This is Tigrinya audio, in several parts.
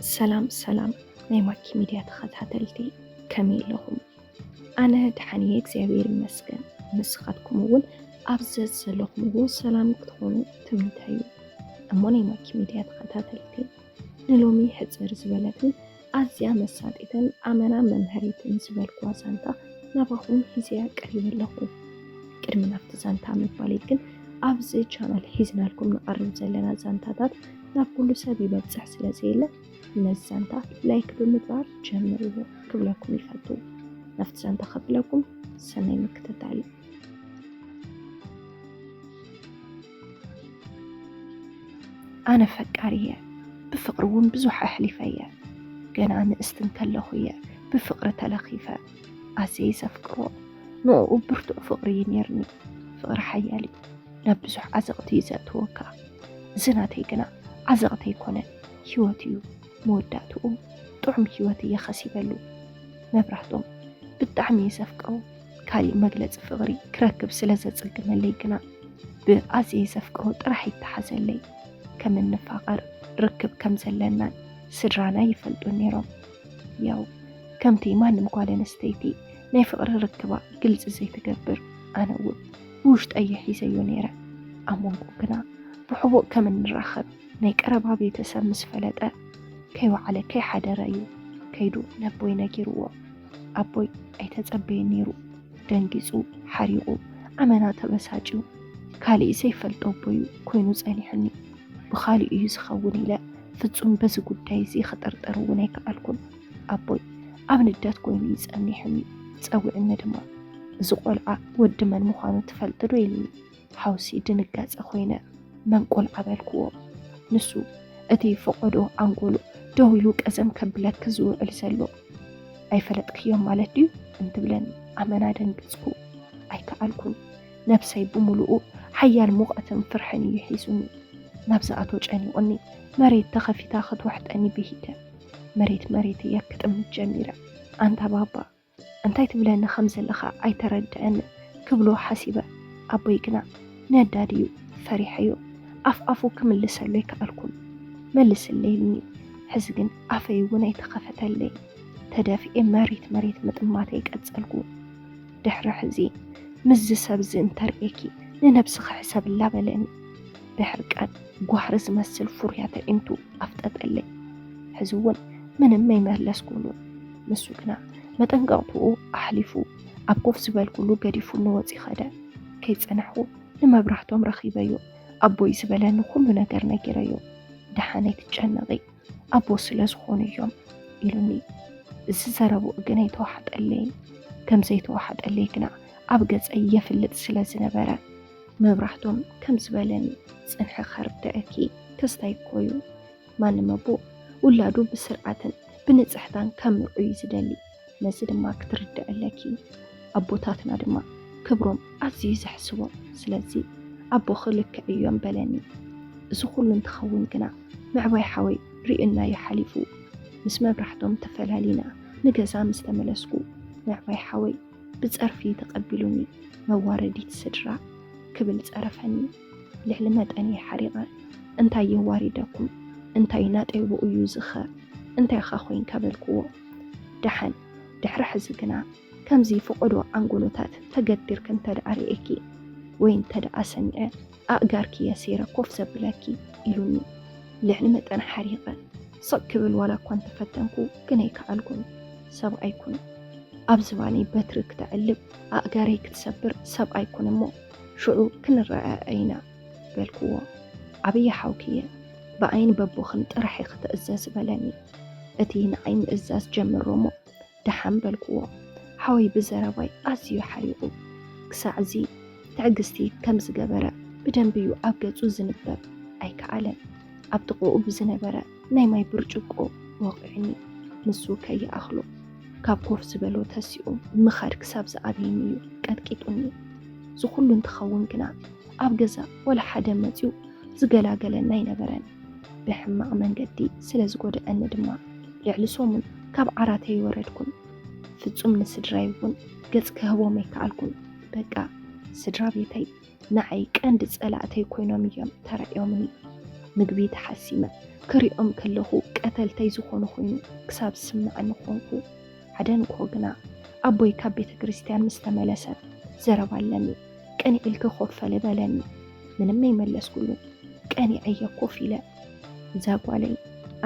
ሰላም ሰላም ናይ ማኪ ሚድያ ተኸታተልቲ፣ ከመይ ኣለኹም? ኣነ ደሓን እየ እግዚኣብሔር ይመስገን። ንስኻትኩም እውን ኣብ ዘዘለኹምዎ ሰላም ክትኾኑ ትምኒተይ እዩ። እሞ ናይ ማኪ ሚድያ ተኸታተልቲ፣ ንሎሚ ሕፅር ዝበለትን ኣዝያ መሳጢትን ኣመና መምሃሪትን ዝበልኩዋ ዛንታ ናባኹም ሒዘያ ቀሪበ ኣለኹ። ቅድሚ ናብቲ ዛንታ ምባለይ ግን፣ ኣብዚ ቻናል ሒዝናልኩም ንቐርብ ዘለና ዛንታታት ናብ ኩሉ ሰብ ይበፅሕ ስለ ዘየለ፣ ነዚ ዛንታ ላይክ ብምግባር ጀምርዎ ክብለኩም ይፈቱ። ናብቲ ዛንታ ከብለኩም፣ ሰናይ ምክትታል። ኣነ ፈቃሪ እየ፣ ብፍቕሪ እውን ብዙሕ ኣሕሊፈ እየ። ገና ንእስቲ እንከለኹ እየ ብፍቕሪ ተለኺፈ። ኣዝየ ዘፍቅሮ፣ ንዕኡ ብርቱዕ ፍቕሪ እዩ ነይርኒ። ፍቕሪ ሓያል እዩ፣ ናብ ብዙሕ ዓዘቕቲ እዩ ዘእትወካ። እዚ ናተይ ግና ዓዘቕቲ ኣይኮነን፣ ህይወት እዩ። መወዳእትኡ ጥዑም ህይወት እየ ከሲበሉ። መብራህቶም ብጣዕሚ እየ ዘፍቅሮ። ካሊእ መግለፂ ፍቕሪ ክረክብ ስለ ዘፀግመለይ ግና ብኣዝየ ዘፍቅሮ ጥራሕ ይተሓዘለይ። ከም እንፋቐር ርክብ ከም ዘለናን ስድራና ይፈልጡ ነይሮም። ያው ከምቲ ማንም ጓል ኣንስተይቲ ናይ ፍቕሪ ርክባ ግልፂ ዘይትገብር፣ ኣነ እውን ብውሽጠይ እየ ሒዘዮ ነይረ። ኣብ መንጎ ግና ብሕቡእ ከም እንራኸብ ናይ ቀረባ ቤተሰብ ምስ ፈለጠ፣ ከይወዓለ ከይሓደረ እዩ ከይዱ ነቦይ ነጊርዎ። ኣቦይ ኣይተጸበየን ነይሩ። ደንጊጹ፣ ሓሪቑ፣ ኣመና ተበሳጭዩ፣ ካሊእ ዘይፈልጦ ኣቦዩ ኮይኑ ጸኒሑኒ። ብኻሊእ እዩ ዝኸውን ኢለ ፍጹም በዚ ጉዳይ እዚ ክጥርጥር እውን ኣይከኣልኩን። ኣቦይ ኣብ ንደት ኮይኑ እዩ ጸኒሑኒ። ጸዊዑኒ ድማ፣ "እዚ ቆልዓ ወዲ መን ምዃኑ ትፈልጢ ዶ?" ኢሉኒ። ሓውሲ ድንጋጸ ኮይነ መንቆል ኣበልክዎ። ንሱ እቲ ፈቐዶ ኣንጎሉ ደው ኢሉ ቀዘም ከብለኪ ዝውዕል ዘሎ፣ "ኣይፈለጥክዮም ማለት ድዩ?" እንትብለኒ ኣመና ደንገጽኩ። ኣይከኣልኩን። ነብሰይ ብምሉኡ ሓያል ሙቐትን ፍርሕን እዩ ሒዙኒ። ናብ ዝኣቶ ጨኒቑኒ፣ መሬት ተኸፊታ ክትወሕጠኒ ብሂገ። መሬት መሬት እየ ክጥምት ጀሚረ። ኣንታ ባባ፣ እንታይ ትብለኒ ከም ዘለኻ ኣይተረድአንን ክብሎ ሓሲበ። ኣቦይ ግና ነዳዲ እዩ፣ ፈሪሐዮ። ኣፍ ኣፉ ክምልሰሉ ኣይከኣልኩን። "መልስለይ" ኢሉኒ። ሕዚ ግን ኣፈይ እውን ኣይተኸፈተለይ። ተደፊኤ መሬት መሬት ምጥማተይ ቀጸልኩ። ድሕሪ ሕዚ ምስዚ ሰብዚ እንተርእየኪ ንነብስኺ ሕሰብላ በለኒ። ብሕርቃን ጓህሪ ዝመስል ፍሩያት ኣዒንቱ ኣፍጠጠለይ። ሕዚ እውን ምንም ኣይመለስኩሉን። ንሱ ግና መጠንቀቕትኡ ኣሕሊፉ ኣብ ኮፍ ዝበልኩሉ ገዲፉኒ ወፂ ኸደ። ከይጸናሕኩ ንመብራህቶም ረኺበዮ። ኣቦይ ዝበለኒ ኩሉ ነገር ነጊረዮ። "ደሓን ኣይትጨነቒ፣ ኣቦ ስለ ዝኾኑ እዮም" ኢሉኒ። እዚ ዘረብኡ ግን ኣይተዋሓጠለይን። ከም ዘይተዋሓጠለይ ግና ኣብ ገጸይ የፍልጥ ስለ ዝነበረ፣ መብራህቶም ከም ዝበለኒ፣ "ጽንሒ ከርድአኪ፣ ክስታይ እኮ እዩ። ማንም ኣቦ ውላዱ ብስርዓትን ብንጽሕታን ከም ምርዑ እዩ ዝደሊ። ነዚ ድማ ክትርድእ ኣለኪ። ኣቦታትና ድማ ክብሮም ኣዝዩ ዘሕስቦም። ስለዚ ኣቦኺ ልክዕ እዮም" በለኒ። እዚ ኩሉ እንትኸውን ግና፣ ምዕባይ ሓወይ ርእዩና እዩ ሓሊፉ። ምስ መብራህቶም ተፈላሊና ንገዛ ምስ ተመለስኩ፣ ምዕባይ ሓወይ ብጸርፊ ተቐቢሉኒ። "መዋረዲት ስድራ" ክብል ጸረፈኒ። ልዕሊ መጠን እየ ሓሪቐ። "እንታይ የዋሪደኩም? እንታይ ናጠይቡ እዩ ዝኸ? እንታይ ኸ ኮይንካ?" በልክዎ። "ደሓን፣ ድሕሪ ሕዚ ግና ከምዚ ፈቐዶ ኣንጎሎታት ተገዲርኪ እንተ ደኣ ርእየኪ ወይ እንተ ደኣ ሰሚዐ፣ ኣእጋርኪ እየ ሰይረ ኮፍ ዘብለኪ" ኢሉኒ። ልዕሊ መጠን ሓሪቐ። ስቕ ክብል ዋላ እኳ እንተፈተንኩ፣ ግን ኣይከኣልኩን። "ሰብ ኣይኩን፣ ኣብ ዝባነይ በትሪ ክተዕልብ፣ ኣእጋረይ ክትሰብር ሰብ ኣይኩን እሞ፣ ሽዑ ክንረኣኣ ኢና" በልክዎ። "ዓብዪ ሓውኪ እየ፣ ብኣይን በቦኽን ጥራሕ ኢኺ ትእዘዚ" በለኒ። እቲ ንዓይ ምእዛዝ ጀምሮ እሞ፣ "ደሓን" በልክዎ። ሓወይ ብዘረባይ ኣዝዩ ሓሪቑ። ክሳዕ እዚ ትዕግስቲ ከም ዝገበረ ብደንቢ እዩ ኣብ ገጹ ዝንበብ። ኣይከኣለን። ኣብ ጥቕኡ ብዝነበረ ናይ ማይ ብርጭቆ ወቒዑኒ። ንሱ ከይኣኽሎ፣ ካብ ኮፍ ዝበሎ ተሲኡ ምኻድ ክሳብ ዝኣብየኒ እዩ ቀጥቂጡኒ። እዚ ኩሉ እንትኸውን ግና፣ ኣብ ገዛ ወላ ሓደ መጺኡ ዝገላገለኒ ኣይነበረን። ብሕማቕ መንገዲ ስለ ዝጎድኣኒ ድማ፣ ልዕሊ ሰሙን ካብ ዓራት ኣይወረድኩን። ፍጹም ንስድራይ እውን ገጽ ክህቦም ኣይከኣልኩን። በቃ፣ ስድራ ቤተይ ንዓይ ቀንዲ ጸላእተይ ኮይኖም እዮም ተራእዮምኒ። ምግቢ ተሓሲመ ክሪኦም ከለኹ፣ ቀ ቀተልተይ ዝኾነ ኮይኑ ክሳብ ዝስምዐኒ ኮንኩ። ሓደ ንግሆ ግና ኣቦይ ካብ ቤተ ክርስቲያን ምስ ተመለሰ፣ ዘረባ ኣለኒ፣ ቅንዕ ኢልኪ ኮፍ በሊ በለኒ። ምንም ኣይመለስኩሉን። ቀኒዐ እየ ኮፍ ኢለ። እዛ ጓለይ፣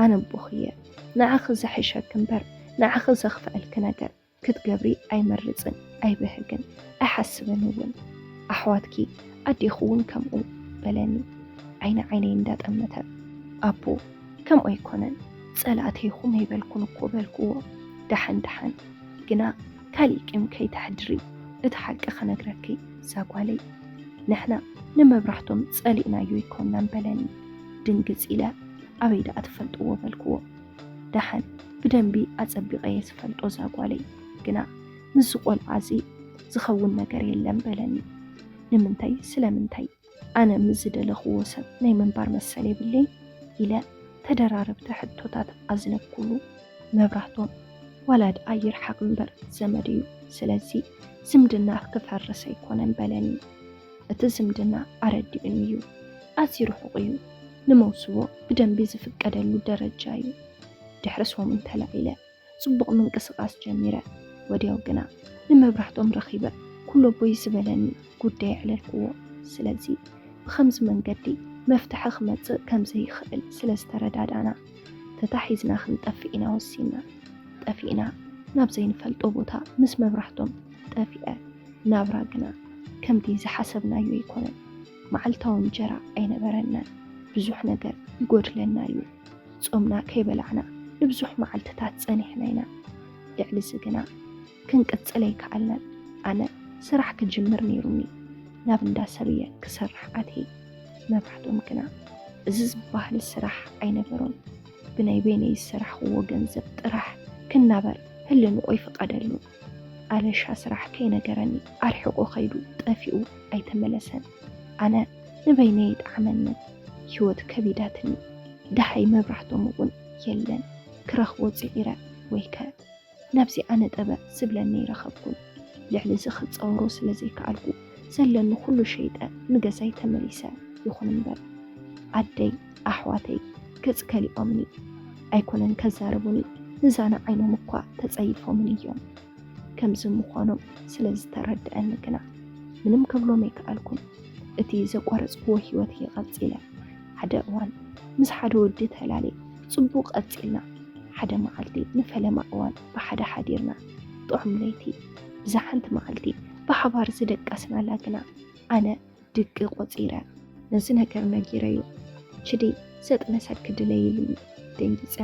ኣነ ኣቦኺ እየ። ንዓኺ ዘሕሸኪ እምበር ንዓኺ ዘኽፍኣልኪ ነገር ክትገብሪ ኣይመርጽን፣ ኣይብህግን፣ ኣይሓስብን እውን። ኣሕዋትኪ፣ ኣዴኺ እውን ከምኡ፣ በለኒ ዓይኒ ዓይነይ እንዳጠመተ። ኣቦ፣ ከምኡ ኣይኮነን፣ ጸላእተይ ኢኹም ኣይበልኩን እኮ በልክዎ። ደሓን ደሓን ግና ካሊእ ቂም ከይተሕድሪ፣ እቲ ሓቂ ክነግረኪ እዛ ጓለይ፣ ንሕና ንመብራህቶም ጸሊእናዮ ኣይኮናን በለኒ። ድንግጽ ኢለ፣ ኣበይ ደኣ ትፈልጥዎ በልክዎ። ደሓን ብደንቢ ኣጸቢቐ እየ ዝፈልጦ እዛ ጓለይ፣ ግና ምስዚ ቆልዓ እዚ ዝኸውን ነገር የለን በለኒ። ንምንታይ? ስለምንታይ? ኣነ ምስ ዝደለኽዎ ሰብ ናይ ምንባር መሰል የብለይን? ኢለ ተደራረብቲ ሕቶታት ኣዝነብኩሉ። መብራህቶም ዋላ ደኣ ይርሓቕ እምበር ዘመድ እዩ፣ ስለዚ ዝምድና ክፈርስ ኣይኮነን በለኒ። እቲ ዝምድና ኣረዲኡኒ እዩ። ኣዝዩ ርሑቕ እዩ። ንመውስቦ ብደንቢ ዝፍቀደሉ ደረጃ እዩ። ድሕሪ ሰሙን ተላዒለ ጽቡቕ ምንቅስቓስ ጀሚረ። ወዲያው ግና ንመብራህቶም ረኺበ ኩሉ ኣቦይ ዝበለኒ ጉዳይ ኣዕለልክዎ። ስለዚ ብኸምዚ መንገዲ መፍትሒ ክመጽእ ከም ዘይኽእል ስለ ዝተረዳዳና፣ ተታሒዝና ክንጠፍእ ኢና ወሲንና። ጠፊእና ናብ ዘይንፈልጦ ቦታ ምስ መብራህቶም ጠፊአ። ናብራ ግና ከምቲ ዝሓሰብናዮ ኣይኮነን። መዓልታዊ እንጀራ ኣይነበረናን። ብዙሕ ነገር ይጎድለና እዩ። ጾምና ከይበላዕና ንብዙሕ መዓልትታት ጸኒሕና ኢና። ልዕሊ እዚ ግና ክንቅጽል ኣይከኣልናን። ኣነ ስራሕ ክጅምር ነይሩኒ። ናብ እንዳ ሰብ እየ ክሰርሕ ኣትየ። መብራህቶም ግና እዚ ዝበሃል ስራሕ ኣይነበሮን። ብናይ በይነይ ዝሰራሕክዎ ገንዘብ ጥራሕ ክናበር ህልንኡ ኣይፍቐደሉን። ኣለሻ ስራሕ ከይነገረኒ ኣርሒቑ ከይዱ ጠፊኡ ኣይተመለሰን። ኣነ ንበይነይ ይጥዓመኒ፣ ህይወት ከቢዳትኒ። ደሃይ መብራህቶም እውን የለን፣ ክረኽቦ ጽዒረ ወይከ ናብዚ ኣነ ጠበ ዝብለኒ ኣይረኸብኩን። ልዕሊ እዚ ክጻወሮ ስለ ዘይከኣልኩ ዘለኒ ኩሉ ሸይጠ ንገዛይ ተመሊሰ። ይኹን እምበር ኣደይ ኣሕዋተይ ገጽ ከሊኦምኒ። ኣይኮነን ከዛርቡኒ፣ ንዛና ዓይኖም እኳ ተጸይፎምኒ እዮም። ከምዚ ምዃኖም ስለ ዝተረድአኒ ግና ምንም ክብሎም ኣይከኣልኩን። እቲ ዘቋረጽክዎ ህይወት እየ ቀጺለ። ሓደ እዋን ምስ ሓደ ወዲ ተላልየ ጽቡቕ ቀጺልና። ሓደ መዓልቲ ንፈለማ እዋን ብሓደ ሓዲርና። ጥዑም ለይቲ ብዛ ሓንቲ መዓልቲ ብሓባር ዝደቀስናላ ግና ኣነ ድቂ ቆጺረ። ነዚ ነገር ነጊረዮ። ችዲ ዘጥነሰኪ ድለይ ኢሉኒ። ደንጊጸ።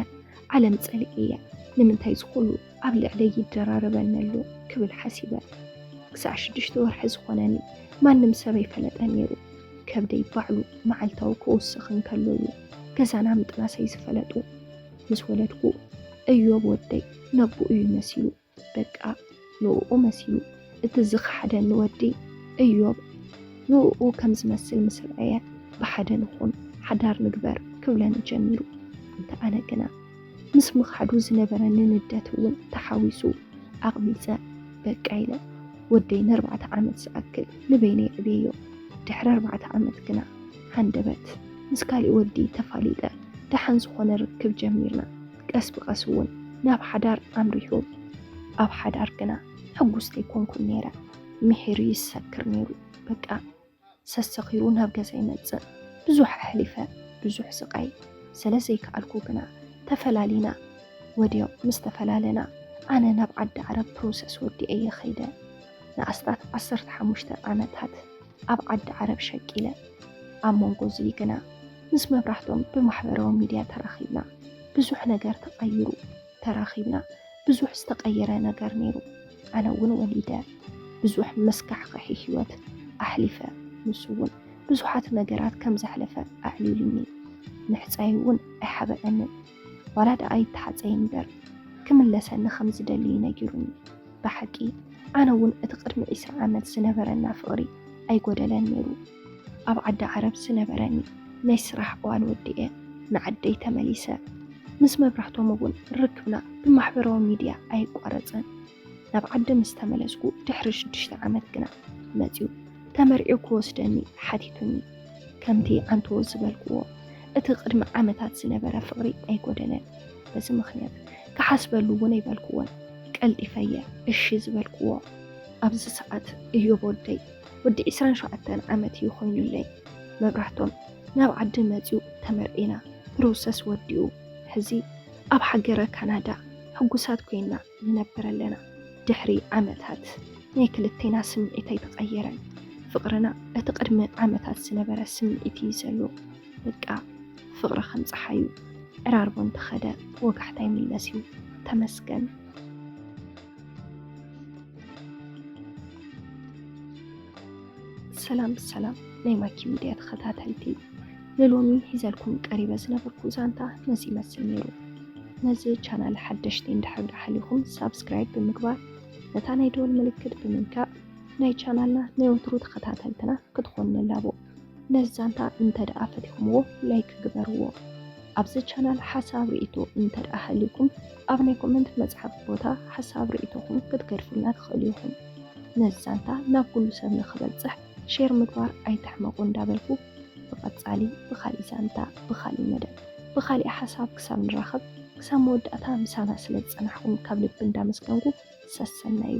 ዓለም ጸሊኤያ። ንምንታይ እዚ ኩሉ ኣብ ልዕለይ ይደራረበኒ ኣሎ ክብል ሓሲበ። ክሳዕ ሽዱሽተ ወርሒ ዝኾነኒ ማንም ሰብ ኣይፈለጠ ነይሩ። ከብደይ ባዕሉ መዓልታዊ ክውስኽ እንከሎ እዩ ገዛና ምጥናሰይ ዝፈለጡ። ምስ ወለድኩ እዮብ ወደይ ነቦኡ እዩ መሲሉ። በቃ ንእኡ መሲሉ። እቲ ዝኸሓደኒ ወዲ እዮብ ንእኡ ከም ዝመስል ምስ ረኣየ ብሓደ ንኹን ሓዳር ንግበር ክብለኒ ጀሚሩ። እንተ ኣነ ግና ምስ ምኽሓዱ ዝነበረኒ ንደት እውን ተሓዊሱ ኣቕቢጸ። በቃ ኢለ ወደይ ንኣርባዕተ ዓመት ዝኣክል ንበይነይ ኣዕብየዮ። ድሕሪ ኣርባዕተ ዓመት ግና ሃንደበት ምስ ካሊእ ወዲ ተፋሊጠ ደሓን ዝኾነ ርክብ ጀሚርና። ቀስ ብቐስ እውን ናብ ሓዳር ኣምሪሑ። ኣብ ሓዳር ግና ሕጉስቲ ኣይኮንኩን ነይረ። ምሒሩ ይሰክር ነይሩ። በቃ ሰሰኺሩ ናብ ገዛ ይመጽእ። ብዙሕ ኣሕሊፈ፣ ብዙሕ ስቓይ። ስለ ዘይከኣልኩ ግና ተፈላሊና። ወዲያው ምስ ተፈላለና ኣነ ናብ ዓዲ ዓረብ ፕሮሰስ ወዲኤ እየ ኸይደ። ንኣስታት ዓሰርተ ሓሙሽተ ዓመታት ኣብ ዓዲ ዓረብ ሸቂለ። ኣብ መንጎ እዚ ግና ምስ መብራህቶም ብማሕበራዊ ሚድያ ተራኺብና። ብዙሕ ነገር ተቐይሩ። ተራኺብና። ብዙሕ ዝተቐየረ ነገር ነይሩ። ኣነ እውን ወሊደ። ብዙሕ መስካሕኽሒ ህይወት ኣሕሊፈ። ንሱ እውን ብዙሓት ነገራት ከም ዘሕለፈ ኣዕሊሉኒ። ምሕጻይ እውን ኣይሓበአንን። ዋላ ደኣ ይተሓጸይ እምበር ክምለሰኒ ከም ዝደሊ ነጊሩኒ። ብሓቂ ኣነ እውን እቲ ቅድሚ ዒስራ ዓመት ዝነበረና ፍቕሪ ኣይጎደለን ነይሩ። ኣብ ዓዲ ዓረብ ዝነበረኒ ናይ ስራሕ እዋን ወዲኤ ንዓደይ ተመሊሰ። ምስ መብራህቶም እውን ርክብና ብማሕበራዊ ሚድያ ኣይቋረጸን። ናብ ዓዲ ምስ ተመለስኩ ድሕሪ ሽዱሽተ ዓመት ግና መጺኡ ተመርዒው ክወስደኒ ሓቲቱኒ። ከምቲ ኣንትዎ ዝበልክዎ እቲ ቅድሚ ዓመታት ዝነበረ ፍቕሪ ኣይጎደለን። በዚ ምኽንያት ክሓስበሉ እውን ኣይበልኩዎን። ቀልጢፈየ እሺ ዝበልኩዎ። ኣብዚ ሰዓት እዮብ ወደይ ወዲ ዕስራን ሸውዓተን ዓመት እዩ ኮይኑለይ። መብራህቶም ናብ ዓዲ መጺኡ ተመርዒና፣ ፕሮሰስ ወዲኡ፣ ሕዚ ኣብ ሃገረ ካናዳ ሕጉሳት ኮይና ንነብር ኣለና። ድሕሪ ዓመታት ናይ ክልቴና ስምዒት ኣይተቐየረን። ፍቕርና እቲ ቅድሚ ዓመታት ዝነበረ ስምዒት እዩ ዘሎ። በቃ ፍቕሪ ከም ጸሓዩ ዕራርቦ እንተኸደ ወጋሕታ ይምለስ እዩ። ተመስገን። ሰላም ሰላም ናይ ማኪ ሚድያ ተኸታተልቲ፣ ንሎሚ ሒዘልኩም ቀሪበ ዝነበርኩ ዛንታ ነዚ ይመስል ነይሩ። ነዚ ቻናል ሓደሽቲ እንድሕር ደኣ ሃሊኹም ሳብስክራይብ ብምግባር ነታ ናይ ደወል ምልክት ብምንካእ ናይ ቻናልና ናይ ወትሩ ተኸታተልትና ክትኾኑ ንላቦ። ነዚ ዛንታ እንተ ደኣ ፈቲኹምዎ ላይክ ግበርዎ። ኣብዚ ቻናል ሓሳብ ርእይቶ እንተ ደኣ ሃልዩኩም ኣብ ናይ ኮመንት መጽሓፍ ቦታ ሓሳብ ርእይቶኹም ክትገድፉልና ትኽእሉ ኢኹም። ነዚ ዛንታ ናብ ኩሉ ሰብ ንኽበጽሕ ሼር ምግባር ኣይትሕመቑ እንዳበልኩ ብቐጻሊ ብኻሊእ ዛንታ ብኻሊእ መደብ ብኻሊእ ሓሳብ ክሳብ ንራኸብ ክሳብ መወዳእታ ምሳና ስለ ዝጸናሕኩም ካብ ልቢ እንዳመስገንኩ ሰሰናዩ።